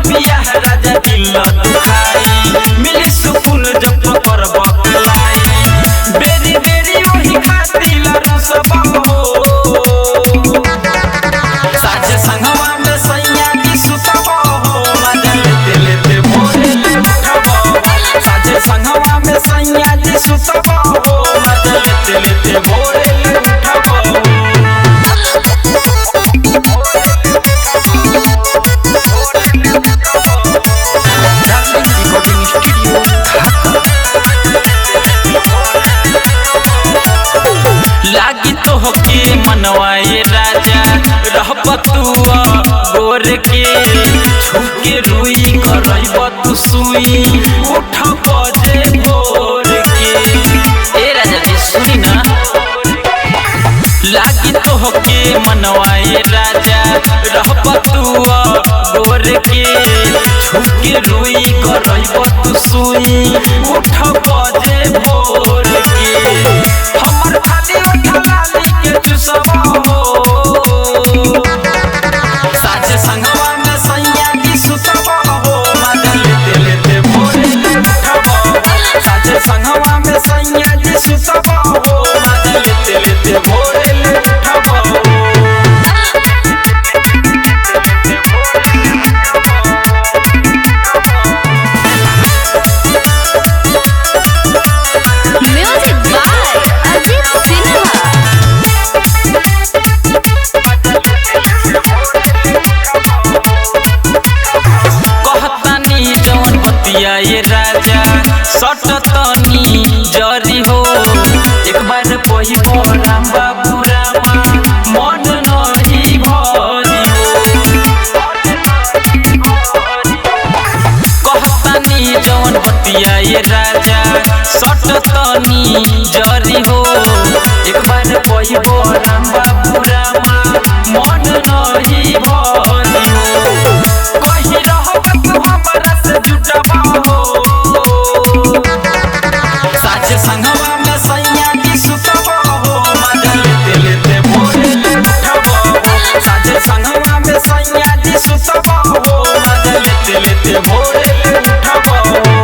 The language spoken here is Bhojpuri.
बियाह राजा दिल दुखाई मिली सुकून जब करब कलाई बेरी बेरी ओही खातिर रुसबा हो साझे संगवा में सैया जी सुतबा हो मजा लेते लेते भोरे ले उठबा साझे संगवा में सैया जी सुतबा हो मजा लेते लेते भोरे ले उठबा डार्लिंग रिकॉर्डिंग स्टूडियो ढाका। लागी तो होके मनवाए राजा रहब तू गोर के छुके रुई करब तू सुई उठ बजे भोर के ए राजा जी सुनी ना लागी तो होके मनवाए राजा रहब तू गोर के छुके रुई करब तू सुई उठ बजे भोर के हमर खाली उठलाली के चुसबा हो साझे संगवा में सैया जी सुतबा हो मजा लेते लेते भोरे ले उठबा साझे संगवा में सैया जी सुतबा हो मजा लेते लेते भोरे ले उठबा म्यूजिक बाय अजीत सिन्हा। कहतानी जवन बतिया ये राजा सटतनी जरी हो एक बार पहिबो राम बाबू रामा मन नहीं भरी हो कहतानी जवन बतिया ये राजा सटतनी जरी हो एक बार पहिबो राम बाबू रामा मन नहीं भरी हो कहीं रहब तू हमरा से जुटबा हो साझे संगवा में सैया जी सुतबा हो मजा लेते लेते भोरे ले उठबा हो साझे संगवा में सैया जी सुतबा हो मजा लेते लेते भोरे ले उठबा हो।